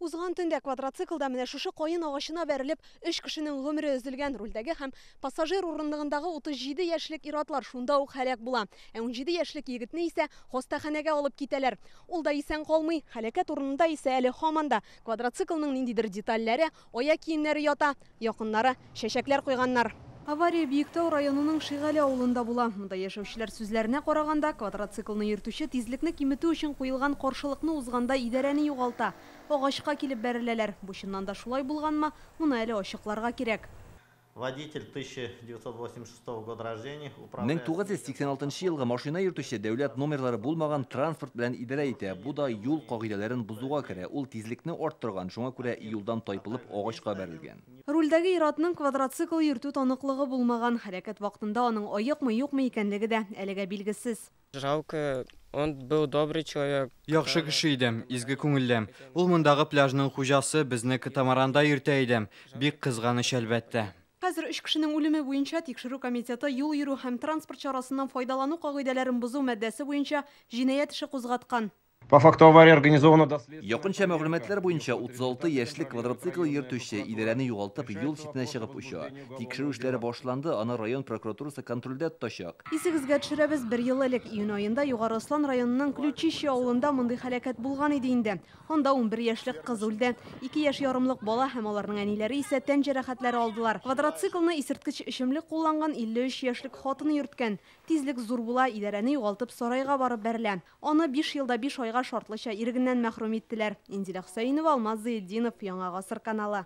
Узган төндә квадроциклда менә шушы каен агачына бәрелеп, өч кешенең гомере өзелгән. Рульдәге һәм пассажир урындыгындагы 37 яшьлек ир-атлар шунда ук һәлак була. Ә 17 яшьлек егетне исә хастаханәгә алып китәләр. Ул да исән калмый. Һәлакәт урынында исә әле һаман да квадроциклның ниндидер детальләре, аяк киемнәре ята. Якыннары чәчәкләр куйганнар. Авария Биектау районының Шигали авылында була. Монда яшәүчеләр сүзләренә караганда, квадроциклны йөртүче тизлекне киметү өчен куелган каршылыкны узганда идарәне югалта. Агачка килеп бәреләләр. Бу чыннан да шулай булганмы? Моны әле ачыкларга кирәк. Водитель 1986 года рождения управляет. 1986 елгы машина йөртүче дәүләт номерлары булмаган транспорт белән идарә итә. Бу да юл кагыйдәләрен бозуга керә. Ул тизлекне арттырган, шуңа күрә юлдан тайпылып агачка бәрелгән. Рульдәге ир-атның квадроцикл йөртү таныклыгы булмаган. Һәлакәт вакытында аның аекмы, юкмы икәнлеге дә әлегә билгесез. Жалко, он был добрый человек. Яхшы кеше иде, изге күңелле. Ул мондагы пляжның хуҗасы, безне катамаранда йөртә иде. Бик кызганыч, әлбәттә. Хәзер өч кешенең үлеме буенча Тикшерү комитеты юл йөрү һәм транспорт чарасыннан файдалану кагыйдәләрен бозу маддәсе буенча җинаять эше кузгаткан. По факту аварии организована доследственная Якынча мәгълүматлар буенча, 36 яшьлек квадроцикл йөртүче идарәне югалтып, юл читенә чыгып оча. Тикшерү эшләре башланды, аны район прокуратурасы контрольдә тотачак. Исегезгә төшерәбез, бер ел элек июнь аенда Югары Ослан районының Ключище авылында мондый һәлакәт булган иде инде. Анда 11 яшьлек кыз үлде. 2 яшь ярымлык бала һәм аларның әниләре исә тән җәрәхәтләре алдылар. Квадроциклны исерткеч эчемлек кулланган 53 яшьлек хатын йөрткән. Тизлек зур була, идарәне югалтып сарайга барып бәрелә. Аны 5 елда 5 айга шартлыча ирегеннән мәхрүм иттеләр. Инзилә Хөсәенова, Алмаз Зыятдинов, Яңа Гасыр каналы.